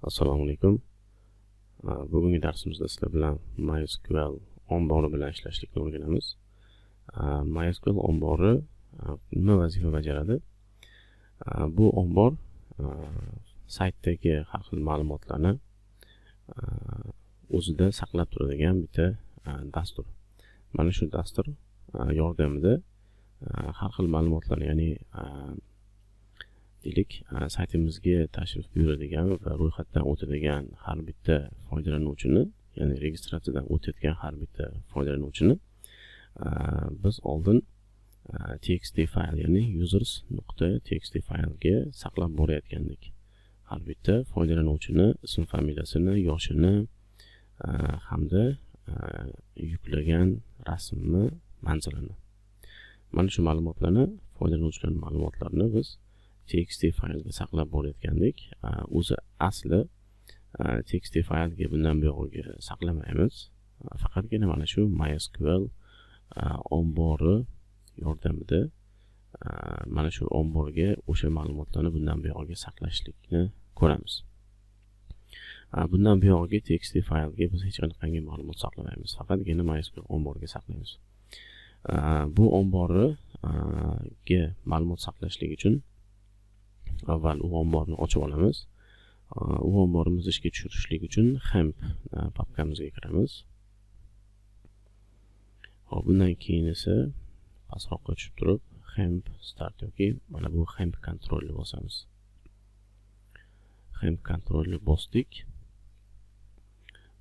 Assalomu alaykum. Bugungi darsimizda sizlar bilan MySQL ombori bilan ishlashlikni o'rganamiz. MySQL ombori nima vazifa bajaradi? Bu ombor saytdagi har xil ma'lumotlarni o'zida saqlab turadigan bitta dastur. Mana shu dastur yordamida har xil ma'lumotlarni, ya'ni deylik, saytimizga tashrif buyuradigan va ro'yxatdan o'tadigan har bitta foydalanuvchini, ya'ni registratsiyadan o'tayotgan har bitta foydalanuvchini biz oldin txt fayl, ya'ni users.txt faylga saqlab borayotgandik har bitta foydalanuvchini ism familiyasini, yoshini hamda yuklagan rasmni manzilini. Mana shu ma'lumotlarni, foydalanuvchilarning ma'lumotlarini biz txt faylga saqlab borayotgandik. O'zi asli txt faylga bundan buyog'iga saqlamaymiz, faqatgina mana shu MySQL ombori yordamida mana shu omborga o'sha ma'lumotlarni bundan buyog'iga saqlashlikni ko'ramiz. Bundan buyog'iga txt faylga biz hech qanaqangi ma'lumot saqlamaymiz, faqatgina MySQL omboriga saqlaymiz. Bu omboriga ma'lumot saqlashlik uchun avval u omborni ochib olamiz. U omborimizni ishga tushirishlik uchun XAMPP papkamizga kiramiz. Hop, bundan keyin esa pastroqqa tushib turib, XAMPP start yoki mana bu XAMPP controlni bosamiz. XAMPP controlni bosdik.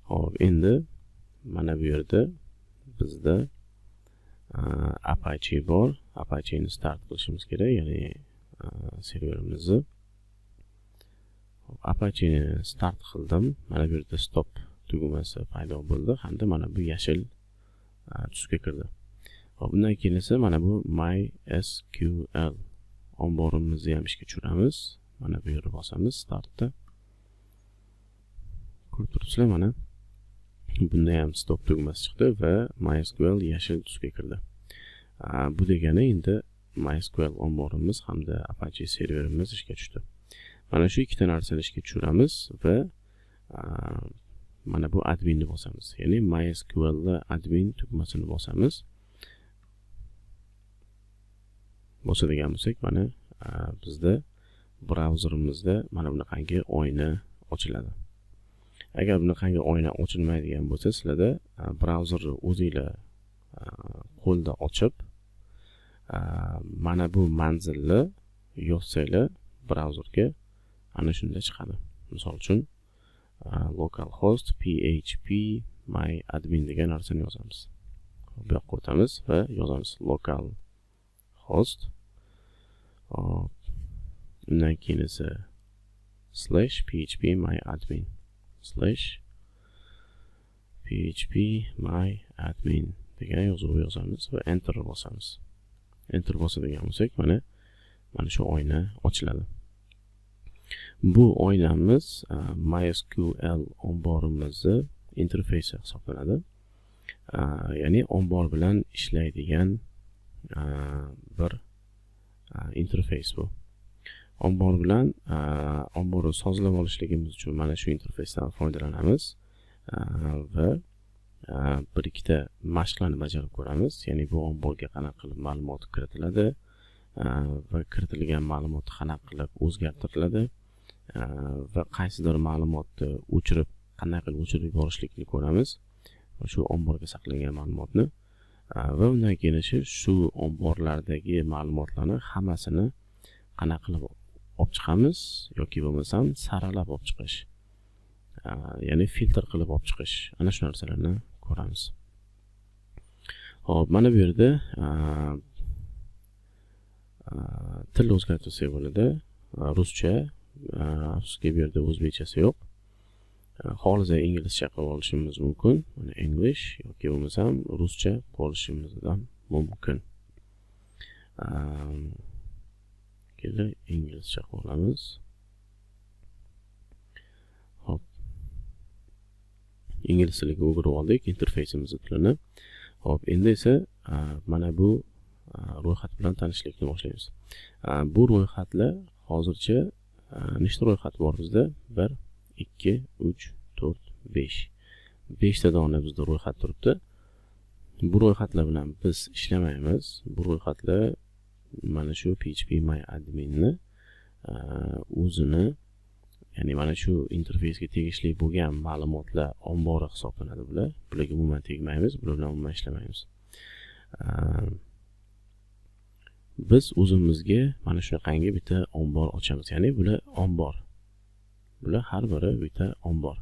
Hop, endi mana bu yerda bizda Apache bor. Apacheni start qilishimiz kerak, ya'ni serverimizni. Apacheni start qildim. Mana bu yerda stop tugmasi paydo bo'ldi hamda mana bu yashil tusga kirdi. Hop, undan keyin esa mana bu MySQL omborimizni ham ishga tushiramiz. Mana bu yerga bosamiz startda. Ko'rib turibsizlar, mana bunda ham stop tugmasi chiqdi va MySQL yashil tusga kirdi. Bu degani endi MySQL omborimiz hamda Apache serverimiz ishga tushdi. Mana shu ikkita narsani ishga tushiramiz va mana bu adminni bosamiz, ya'ni MySQL admin tugmasini bosamiz. Bosadigan bo'lsak, mana bizda brauzerimizda mana bunaqangi oyna ochiladi. Agar bunaqangi oyna ochilmaydigan bo'lsa, sizlarda brauzerni o'zinglar qo'lda ochib, mana bu manzilni yozsanglar brauzerga, ana shunda chiqadi. Misol uchun, localhost php my admin degan narsani yozamiz. Bu yoqqa o'tamiz va yozamiz localhost, undan keyin esa /php my admin, /php my admin degan yozuvni yozamiz va enter bosamiz. Enter bosadigan bo'lsak, mana shu oyna ochiladi. Bu oynamiz MySQL omborimizni interfeysi hisoblanadi, ya'ni ombor bilan ishlaydigan bir interfeys. Bu ombor bilan omborni sozlab olishligimiz uchun mana shu interfeysdan foydalanamiz va bir ikkita mashqlarni bajarib ko'ramiz, ya'ni bu omborga qanaqa qilib ma'lumot kiritiladi va kiritilgan ma'lumot qanaqa qilib o'zgartiriladi va qaysidir ma'lumotni o'chirib, qanday qilib o'chirib yuborishlikni ko'ramiz, shu omborga saqlangan ma'lumotni. Va undan keyin esa shu omborlardagi ma'lumotlarni hammasini qanaqa qilib olib chiqamiz yoki bo'lmasam saralab olib chiqish, ya'ni filtr qilib olib chiqish, ana shu narsalarni ko'ramiz. Hop, mana bu yerda til o'zgartirsak bo'ladi, ruscha. Afsuski, bu yerda o'zbekchasi yo'q. Xohlasa inglizcha qilib olishimiz mumkin, mana English, yoki bo'lmasam ruscha qilib olishimiz ham mumkin. Kelib inglizcha qilib olamiz. Hop, ingliz tiliga o'girib oldik interfeysimizni tilini. Hop, endi esa mana bu ro'yxat bilan tanishlikni boshlaymiz. Bu ro'yxatlar hozircha nechta ro'yxat bor bizda? Bir, 2, 3, 4, 5. 5 ta dona bizda ro'yxat turibdi. Bu ro'yxatlar bilan biz ishlamaymiz. Bu ro'yxatlar mana shu PHP MyAdminni o'zini, ya'ni mana shu interfeysga tegishli bo'lgan ma'lumotlar ombori hisoblanadi bular. Bularga umuman tegmaymiz, bular bilan umuman ishlamaymiz. Biz o'zimizga mana shunaqangi bitta ombor ochamiz. Ya'ni bular ombor. Bular har biri bitta ombor.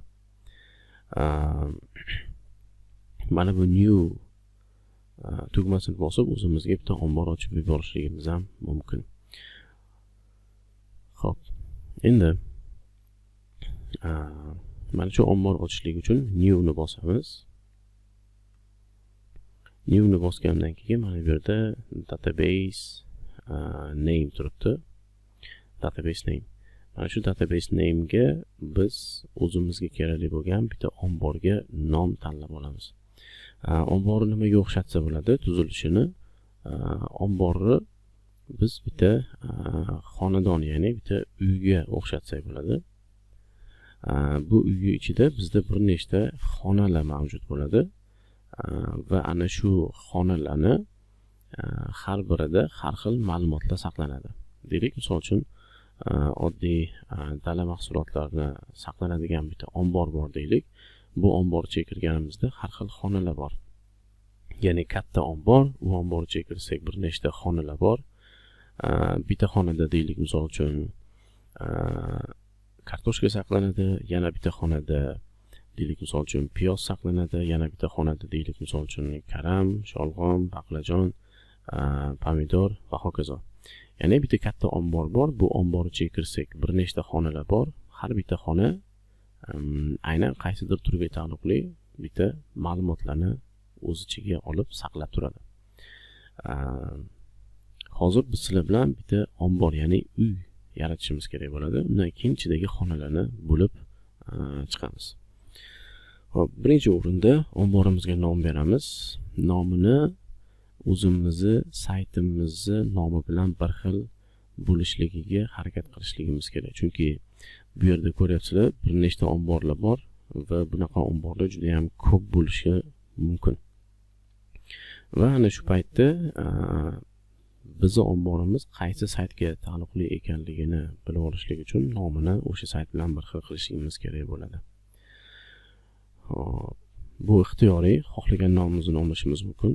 Mana bu new tugmasini bosib o'zimizga bitta ombor ochib yuborishligimiz ham mumkin. Xo'p, endi mana shu ombor ochishlik uchun new ni bosamiz. New ni bosgandan keyin mana bu yerda database name turibdi. Database name. Mana shu database name ga biz o'zimizga kerakli bo'lgan bitta omborga nom tanlab olamiz. Omborni nimaga o'xshatsa bo'ladi? Tuzilishini omborni biz bitta xonadon, ya'ni bitta uyga o'xshatsak bo'ladi. Bu uyni ichida bizda bir nechta xonalar mavjud bo'ladi va ana shu xonalarni har birida har xil ma'lumotlar saqlanadi. Deylik, misol uchun, oddiy dala mahsulotlarini saqlanadigan bitta ombor bor deylik. Bu ombor ichiga kirganimizda har xil xonalar bor. Ya'ni katta ombor, u ombor ichiga kirsak bir nechta xonalar bor. Bitta xonada, deylik, misol uchun, kartoshka saqlanadi, yana bitta xonada, deylik, misol uchun, piyoz saqlanadi, yana bitta xonada, deylik, misol uchun, karam, sholg'om, baqlajon, pomidor va hokazo. Ya'ni bitta katta ombor bor. Bu ombor ichiga kirsak bir nechta xonalar bor. Har bitta xona aynan qaysidir turga taalluqli bitta ma'lumotlarni o'z ichiga olib saqlab turadi. Hozir biz sizlar bilan bitta ombor, ya'ni uy yaratishimiz kerak bo'ladi. Undan keyin ichidagi xonalarni bo'lib chiqamiz. Xo'p, birinchi o'rinda omborimizga nom beramiz. Nomini o'zimizni saytimizni nomi bilan bir xil bo'lishligiga harakat qilishligimiz kerak. Chunki bu yerda ko'ryapsizlar, bir nechta omborlar bor va bunaqa omborlar juda ham ko'p bo'lishi mumkin. Va ana shu paytda bizni omborimiz qaysi saytga taalluqli ekanligini bilib olishlik uchun nomini o'sha sayt bilan bir xil qilishimiz kerak bo'ladi. Xo'p, bu ixtiyoriy, xohlagan nomimizni olishimiz mumkin.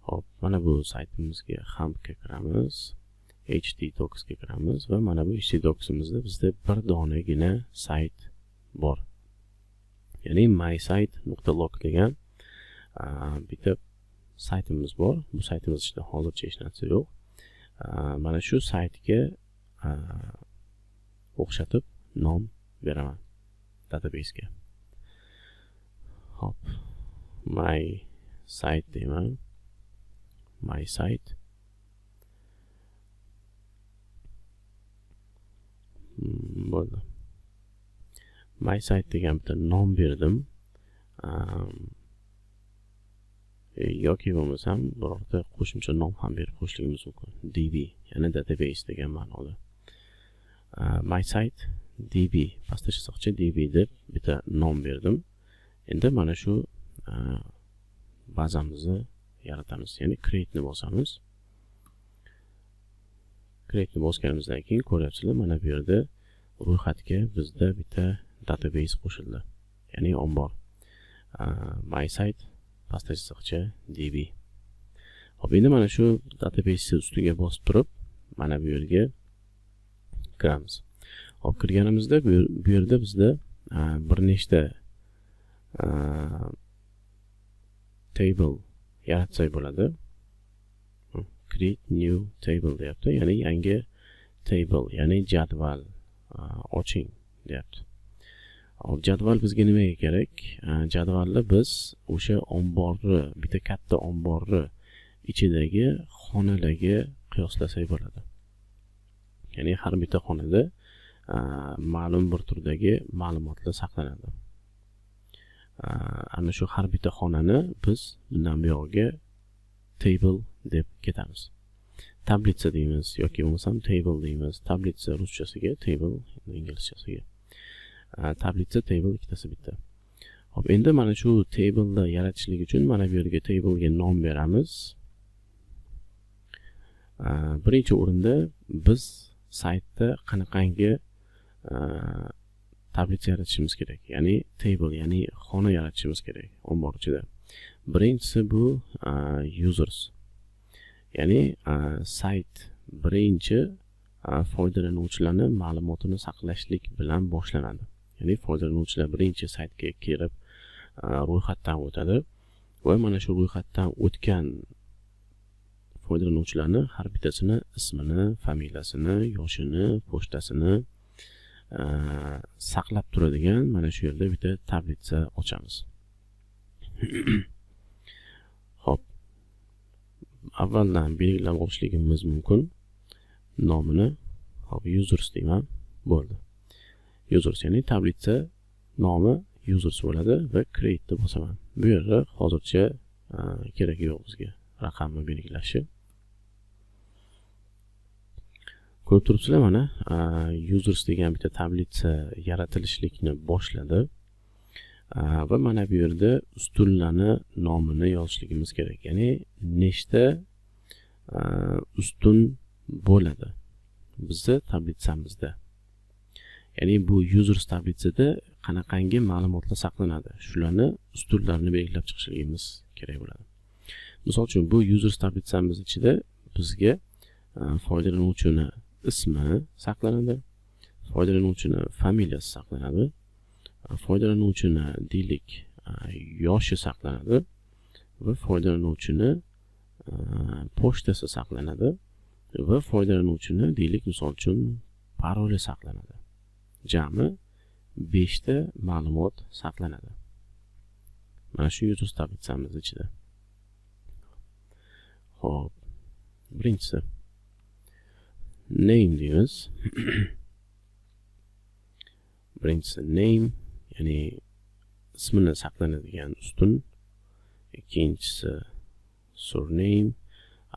Xo'p, mana bu saytimizga XAMPPga kiramiz. htdocsga kiramiz va mana bu htdocsimizda bizda bir donagina sayt bor. Ya'ni mysite.log degan bitta saytimiz bor. Bu saytimiz ichida hozircha hech narsa yo'q. Mana shu saytga o'xshatib nom beraman databasega. Xo'p, my site deyman. My site. Bo'ldi. My site degan bitta nom berdim. Yoki bo'lmasam birorta qo'shimcha nom ham berib qo'yishligimiz mumkin. DB, ya'ni database degan ma'noda. My site DB, pastda chiziqcha DB deb bitta nom berdim. Endi mana shu bazamizni yaratamiz. Ya'ni create ni bosamiz. Create ni bosganimizdan keyin ko'ryapsizlar, mana bu yerda ro'yxatga bizda bitta database qo'shildi. Ya'ni ombor. My site pastda chiziqcha DB. Xo'p, endi mana shu database ustiga bosib turib, mana bu yerga kiramiz. Xo'p, kirganimizda bu yerda bizda bir nechta table yaratsak bo'ladi. Create new table deyapti, ya'ni yangi table, ya'ni jadval oching deyapti. Xo'p, jadval bizga nimaga kerak? Jadvalni biz o'sha omborni, bitta katta omborni ichidagi xonalarga qiyoslasak bo'ladi. Ya'ni har bitta xonada ma'lum bir turdagi ma'lumotlar saqlanadi. Ana shu har bitta xonani biz bundan buyog'iga table deb ketamiz. Tablitsa deymiz yoki bo'lmasam table deymiz. Tablitsa ruschasiga, table inglizchasiga. Tablitsa, table ikkitasi bitta. Xo'p, endi mana shu tableni yaratishlik uchun mana bu yerga tablega nom beramiz. Birinchi o'rinda biz saytda qanaqangi tablitsa yaratishimiz kerak, ya'ni table, ya'ni xona yaratishimiz kerak ombor ichida. Birinchisi bu users, ya'ni sayt birinchi foydalanuvchilarni ma'lumotini saqlashlik bilan boshlanadi. Ya'ni foydalanuvchilar birinchi saytga kirib, ro'yxatdan o'tadi va mana shu ro'yxatdan o'tgan foydalanuvchilarni har bittasini ismini, familiyasini, yoshini, pochtasini saqlab turadigan mana shu yerda bitta tablitsa ochamiz. Xo'p, avvaldan belgilab olishligimiz mumkin nomini. Xo'p, users deyman, bo'ldi. Users, ya'ni tablitsa nomi users bo'ladi va create deb bosaman. Bu yerda hozircha keragi yo'q bizga raqamni belgilashi. Ko'rib turibsizlar, mana users degan bitta tablitsa yaratilishlikni boshladi va mana bu yerda ustunlarni nomini yozishligimiz kerak, ya'ni nechta ustun bo'ladi bizni tablitsamizda, ya'ni bu users tablitsada qanaqangi ma'lumotlar saqlanadi, shularni ustunlarini belgilab chiqishligimiz kerak bo'ladi. Misol uchun, bu users tablitsamiz ichida bizga foydalanuvchini ismi saqlanadi, foydalanuvchini familiyasi saqlanadi, foydalanuvchini, deylik, yoshi saqlanadi va foydalanuvchini pochtasi saqlanadi va foydalanuvchini, deylik, misol uchun, paroli saqlanadi. Jami 5 ta ma'lumot saqlanadi mana shu users tablitsamiz ichida. Xo'p, birinchisi name deymiz. Birinchisi name, ya'ni ismini saqlanadigan ustun. Ikkinchisi surname.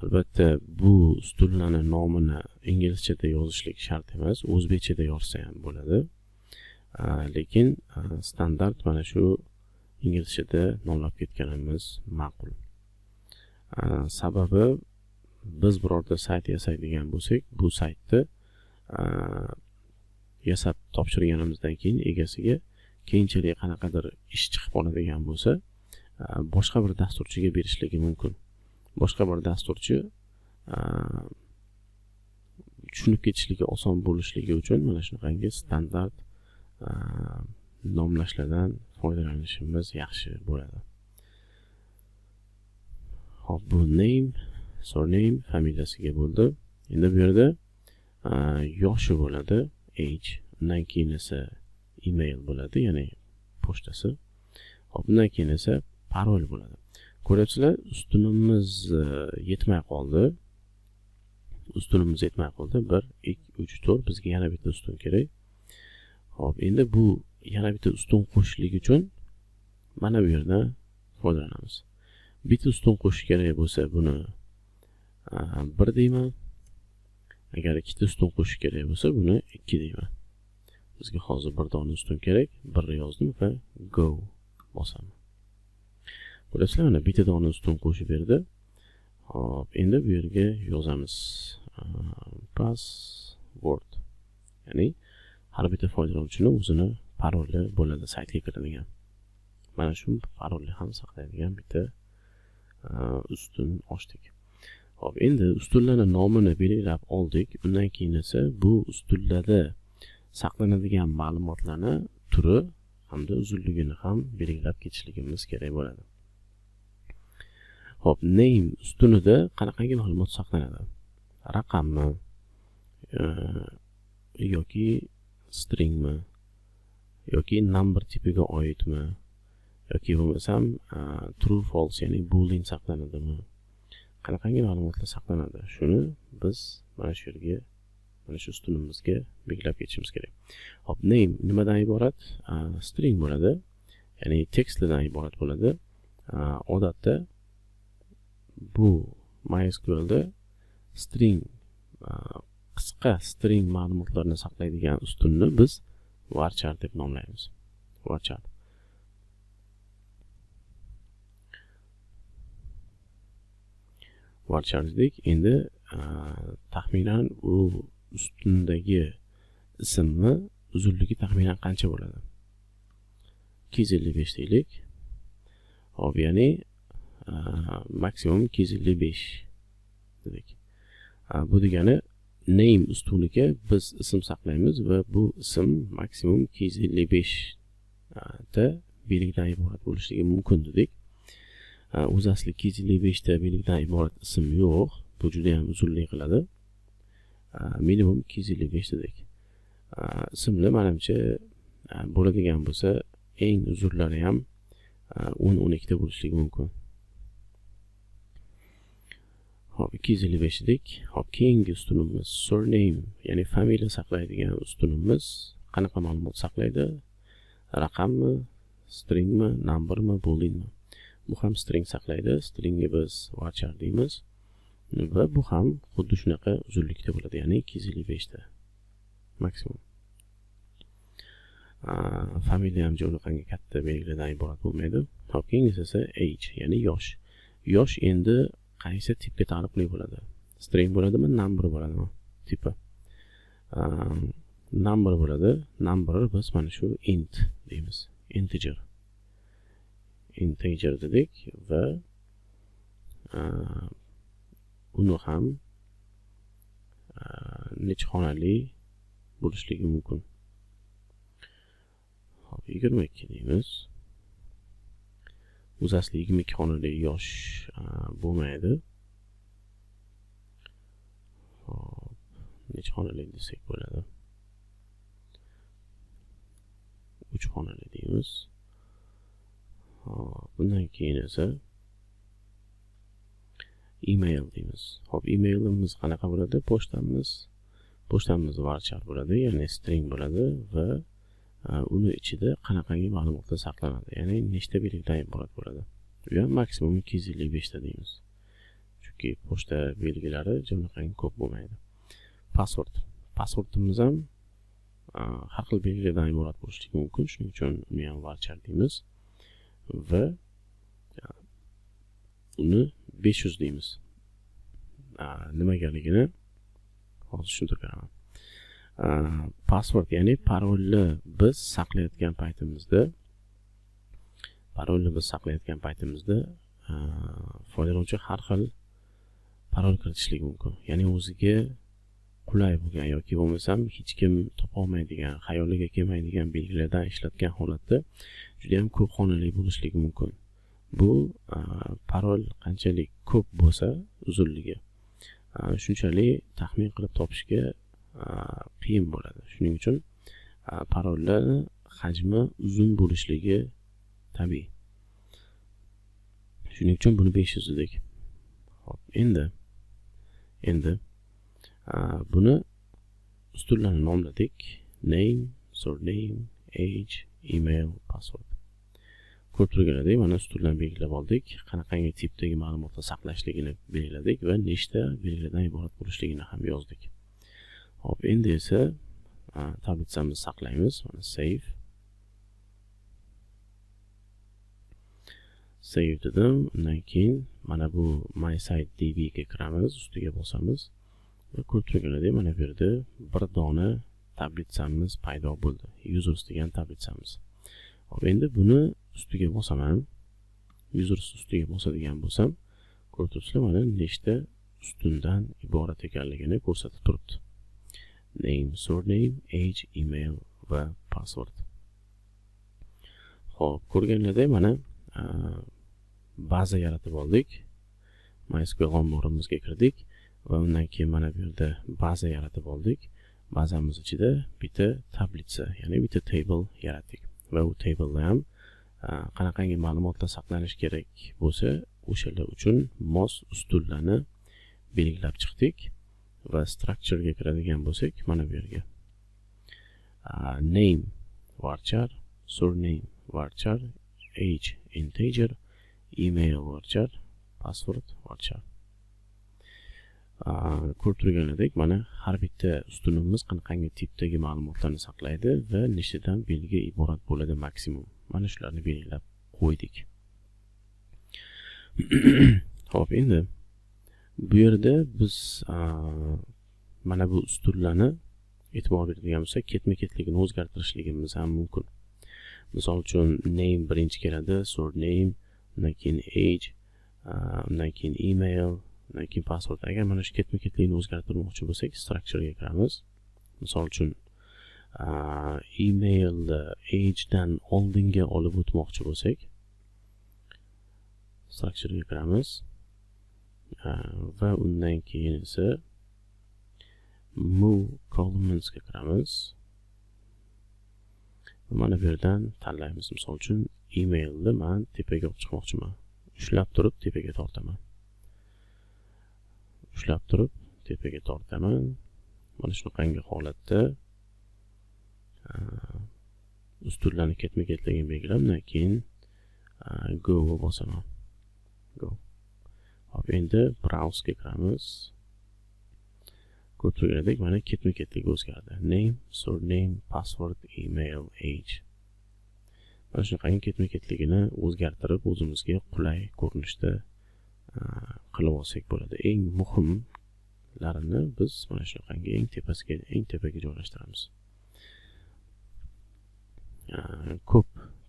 Albatta, bu ustunlarni nomini inglizchada yozishlik shart emas, o'zbekchada yozsa ham bo'ladi, lekin standart mana shu inglizchada nomlab ketganimiz ma'qul. Sababi biz birorta sayt yasaydigan bo'lsak, bu saytni yasab topshirganimizdan keyin egasiga keyinchalik qanaqadir ish chiqib qoladigan bo'lsa, boshqa bir dasturchiga berishligi mumkin. Boshqa bir dasturchi tushunib ketishligi oson bo'lishligi uchun mana shunaqangi standart nomlashlardan foydalanishimiz yaxshi bo'ladi. Xo'p, bu name, surname, familiyasiga bo'ldi. Endi bu yerda yoshi bo'ladi, age. Undan keyin esa email bo'ladi, ya'ni pochtasi. Xo'p, undan keyin esa parol bo'ladi. Ko'ryapsizlar, ustunimiz yetmay qoldi. Ustunimiz yetmay qoldi. 1, 2, 3, 4, bizga yana bitta ustun kerak. Xo'p, endi bu yana bitta ustun qo'shishlik uchun mana bu yerdan foydalanamiz. Bitta ustun qo'shish kerak bo'lsa, buni 1 deyman. Agar ikkita ustun qo'shish kerak bo'lsa, buni 2 deyman. Bizga hozir bir dona ustun kerak. 1 yozdim va go bosaman. Ko'rasizlar, mana bitta dona ustun qo'shib berdi. Xo'p, endi bu yerga yozamiz password. Ya'ni har bitta foydalanuvchini o'zini paroli bo'ladi saytga kiradigan. Mana shu parolni ham saqlaydigan bitta ustun ochdik. Xo'p, endi ustunlarni nomini belgilab oldik. Undan keyin esa bu ustunlarda saqlanadigan ma'lumotlarni turi hamda uzunligini ham belgilab ketishligimiz kerak bo'ladi. Xo'p, name ustunida qanaqangi ma'lumot saqlanadi? Raqammi yoki stringmi yoki number tipiga oidmi yoki bo'lmasam true, false, ya'ni boolean saqlanadimi? Qanaqangi ma'lumotlar saqlanadi? Shuni biz mana shu yerga, mana shu ustunimizga belgilab ketishimiz kerak. Xo'p, name nimadan iborat? String bo'ladi, ya'ni tekstlardan iborat bo'ladi. Odatda bu MySQLda string, qisqa string ma'lumotlarni saqlaydigan ustunni biz Varchar deb nomlaymiz. Varchar. Varchar dedik. Endi taxminan u ustundagi ismni uzunligi taxminan qancha bo'ladi? 255 deylik. Hop, ya'ni maksimum 255 dedik. Bu degani name ustuniga biz ism saqlaymiz va bu ism maksimum 255 ta belgidan iborat bo'lishligi mumkin dedik. O'zi asli 255 ta belgidan iborat ism yo'q. Bu juda ham uzunlik qiladi. Minimum 255 dedik. Ismli menimcha bo'ladigan bo'lsa, eng uzunlari ham 10-12 ta bo'lishligi mumkin. Hop, 255 dedik. Hop, keyingi ustunimiz surname, ya'ni familiya saqlaydigan ustunimiz qanaqa ma'lumot saqlaydi? Raqammi, stringmi, numbermi, booleanmi? Bu ham string saqlaydi. Stringga biz varchar deymiz. Va bu ham xuddi shunaqa uzunlikda bo'ladi, ya'ni 255 ta maksimum. Familiya ham unaqangi katta belgilardan iborat bo'lmaydi. Hop, keyingisi esa age, ya'ni yosh. Yosh endi qaysi tipga taalluqli bo'ladi? String bo'ladimi, number bo'ladimi? Tipi number bo'ladi. Number biz mana shu int deymiz. Integer. Integer dedik va uni ham necha xonali bo'lishligi mumkin. Hop, 22 deymiz. O'zi asli 22 xonali yosh bo'lmaydi. Hop, necha xonali desak bo'ladi? 3 xonali deymiz. Hop, bundan keyin esa email deymiz. Hop, emailimiz qanaqa bo'ladi? Pochtamiz varchar bo'ladi, ya'ni string bo'ladi va uni ichida qanaqangi ma'lumotlar saqlanadi, ya'ni nechta belgidan iborat bo'ladi. Bu ham maksimum 255 ta deymiz. Chunki pochta belgilari unaqangi ko'p bo'lmaydi. Password. Passwordimiz ham har xil belgilardan iborat bo'lishi mumkin, shuning uchun uni ham varchar deymiz va uni 500 deymiz. Nimagaligini hozir tushuntirib beraman. Password, ya'ni parolni biz saqlayotgan paytimizda, foydalanuvchi har xil parol kiritishligi mumkin. Ya'ni o'ziga qulay bo'lgan yoki bo'lmasam hech kim topa olmaydigan, xayoliga kelmaydigan belgilardan ishlatgan holatda juda ham ko'p xonali bo'lishligi mumkin. Bu parol qanchalik ko'p bo'lsa uzunligi, shunchalik taxmin qilib topishga qiyin bo'ladi. Shuning uchun parollarni hajmi uzun bo'lishligi tabiiy. Shuning uchun buni 500 dedik. Xo'p, endi buni ustunlarni nomladik. Name, surname, age, email, password. Ko'rib turganlaridek mana ustunlarni belgilab oldik. Qanaqangi tipdagi ma'lumotlar saqlashligini belgiladik va nechta belgilardan iborat bo'lishligini ham yozdik. Hop, endi esa tablitsamizni saqlaymiz. Mana save. Save dedim. Undan keyin mana bu my site db ga kiramiz, ustiga bosamiz va ko'rib turganlaridek mana bu yerda bir dona tablitsamiz paydo bo'ldi. Users degan tablitsamiz. Hop, endi buni ustiga bosaman. Users ustiga bosadigan bo'lsam, ko'rib turibsizlar, mana nechta ustundan iborat ekanligini ko'rsatib turibdi. Name, surname, age, email va password. Xo'p, ko'rganlaridek mana baza yaratib oldik. MySQL omborimizga kirdik va undan keyin mana bu yerda baza yaratib oldik. Bazamiz ichida bitta tablitsa, ya'ni bitta table yaratdik va u tableda ham qanaqangi ma'lumotlar saqlanishi kerak bo'lsa, o'shalar uchun mos ustunlarni belgilab chiqdik va structure ga kiradigan bo'lsak, mana bu yerga name varchar, surname varchar, age integer, email varchar, password varchar. Ko'rib turganidek, mana har bitta ustunimiz qanaqangi tipdagi ma'lumotlarni saqlaydi va nechtadan belgi iborat bo'ladi maksimum, mana shularni belgilab qo'ydik. Ho'p, endi bu yerda biz mana bu ustunlarni e'tibor beradigan bo'lsak, ketma ketligini o'zgartirishligimiz ham mumkin. Misol uchun, name birinchi keladi, surname, undan keyin age, undan keyin email, undan keyin password. Agar mana shu ketma ketlikni o'zgartirmoqchi bo'lsak, structurega kiramiz. Misol uchun, emailni agedan oldinga olib o'tmoqchi bo'lsak, structurega kiramiz va undan keyin esa move columnsga kiramiz. Mana bu yerdan tanlaymiz. Misol uchun, emailni man tepaga olib chiqmoqchiman. Ushlab turib tepaga tortaman, ushlab turib tepaga tortaman. Mana shunaqangi holatda ustunlarni ketma ketligini belgilab, undan keyin go bosaman, go. Hop, endi browsega kiramiz. Ko'rib turganidek, mana ketma ketligi o'zgardi: name, surname, password, email, age. Mana shunaqangi ketma ketligini o'zgartirib, o'zimizga qulay ko'rinishda qilib olsak bo'ladi. Eng muhimlarini biz mana shunaqangi eng tepasiga, eng tepaga joylashtiramiz. Ko'p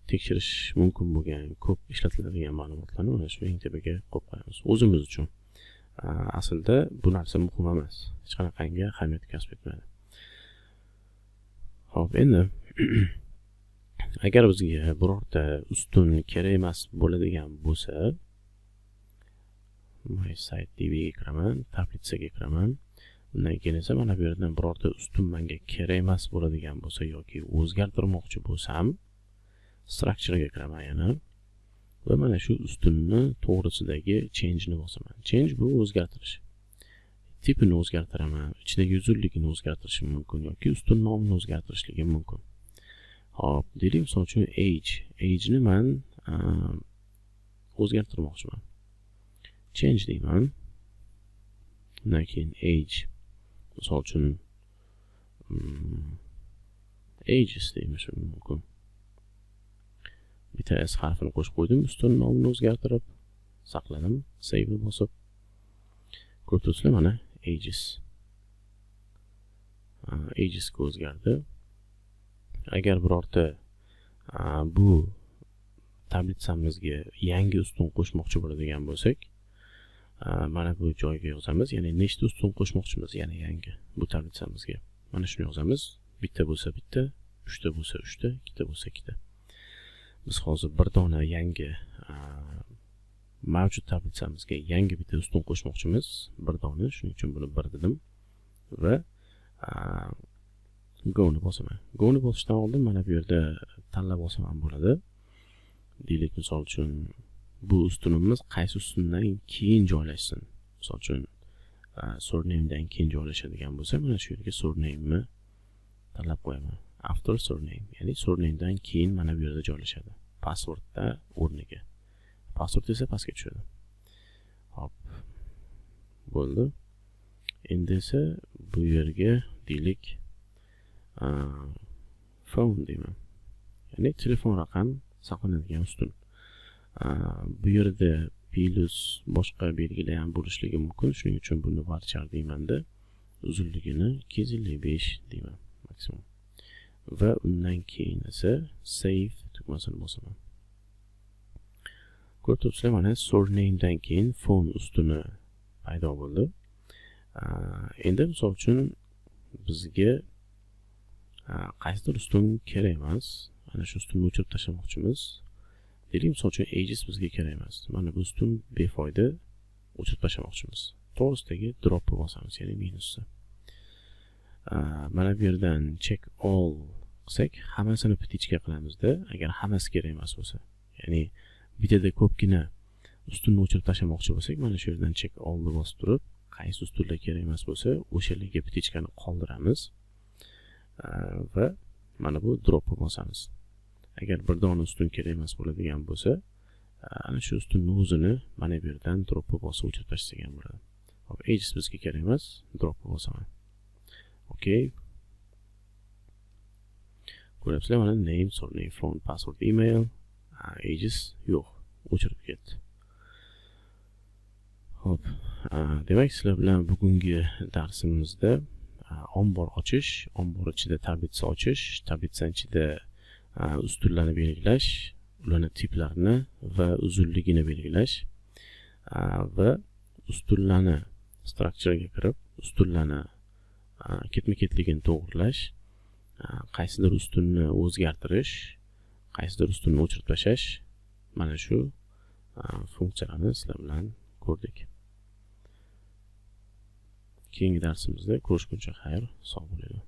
tekshirish mumkin bo'lgan, ko'p ishlatiladigan ma'lumotlarni mana shu eng tepaga qo'yib qo'yamiz o'zimiz uchun. Aslida bu narsa muhim emas, hech qanaqangi ahamiyat kasb etmaydi. Ho'p, endi agar bizga birorta ustun kerak emas bo'ladigan bo'lsa, my site dbga kiraman, таблица ga kiraman. Undan keyin esa mana bu yerdan birorta ustun menga kerak emas bo'ladigan bo'lsa yoki o'zgartirmoqchi bo'lsam, structurega kiraman yana va mana shu ustunni to'g'risidagi changeni bosaman. Change bu o'zgartirish. Tipini o'zgartiraman, ichidagi uzunligini o'zgartirishim mumkin yoki ustun nomini o'zgartirishligim mumkin. Hop, deylik, misol uchun, age, ageni man o'zgartirmoqchiman. Change deyman. Undan keyin age, misol uchun, ages deyishim mumkin. Bitta s harfini qo'shib qo'ydim, ustun nomini o'zgartirib, saqladim save bosib. Ko'rib turibsizlar, mana ages, agesga o'zgardi. Agar birorta bu таблица mizga yangi ustun qo'shmoqchi bo'ladigan bo'lsak, mana bu joyga yozamiz, ya'ni nechta ustun qo'shmoqchimiz, ya'ni yangi bu таблица mizga, mana shuni yozamiz. Bitta bo'lsa bitta, uchta bo'lsa uchta, ikkita bo'lsa ikkita. Biz hozir bir dona yangi, mavjud таблица mizga yangi bitta ustun qo'shmoqchimiz, bir dona. Shuning uchun buni bir dedim va goni bosaman. Goni bosishdan oldin mana bu yerda tanlab olsam ham bo'ladi. Deylik, misol uchun, bu ustunimiz qaysi ustundan keyin joylashsin? Misol uchun, surnamedan keyin joylashadigan bo'lsa, mana shu yerga surnameni tanlab qo'yaman, after surname, ya'ni surnamedan keyin mana bu yerda joylashadi, passwordda o'rniga. Password esa pastga tushadi. Hop, bo'ldi. Endi esa bu yerga, deylik, phone deyman, ya'ni telefon raqam saqlanadigan ustun. Bu yerda plyus, boshqa belgilar ham bo'lishligi mumkin. Shuning uchun buni varchar deymanda, uzunligini 255 deyman maksimum va undan keyin esa save tugmasini bosaman. Ko'rib turibsizlar, mana surnamedan keyin phone ustuni paydo bo'ldi. Endi, misol uchun, bizga qaysidir ustun kerak emas, ana shu ustunni o'chirib tashlamoqchimiz. Deylik, misol uchun, ages bizga kerak emas, mana bu ustun befoyda, o'chirib tashlamoqchimiz. To'g'risidagi dropni bosamiz, ya'ni minusni. Mana bu yerdan check all qilsak, hammasini птичка qilamizda, agar hammasi kerak emas bo'lsa. Ya'ni bittada ko'pgina ustunni o'chirib tashlamoqchi bo'lsak, mana shu yerdan check allni bosib turib, qaysi ustunlar kerak emas bo'lsa, o'shalarga птичка ni qoldiramiz va mana bu dropni bosamiz. Agar bir dona ustun kerak emas bo'ladigan bo'lsa, ana shu ustunni o'zini mana bu yerdan dropni bosib o'chirib tashlasak ham bo'ladi. Hop, ages bizga kerak emas, drop bosaman. Okey. Ko'ryapsizlar, mana name, surname, phone, password, email, ages yo'q, o'chirib ketdi. Xo'p, demak, sizlar bilan bugungi darsimizda ombor ochish, ombor ichida таблица ochish, таблица ichida ustunlarni belgilash, ularni tiplarini va uzunligini belgilash va ustunlarni structurega kirib, ustunlarni ketma-ketligini to'g'irlash, qaysidir ustunni o'zgartirish, qaysidir ustunni o'chirib tashlash, mana shu funksiyalarni sizlar bilan ko'rdik. Keyingi darsimizda ko'rishguncha xayr, sog' bo'linglar.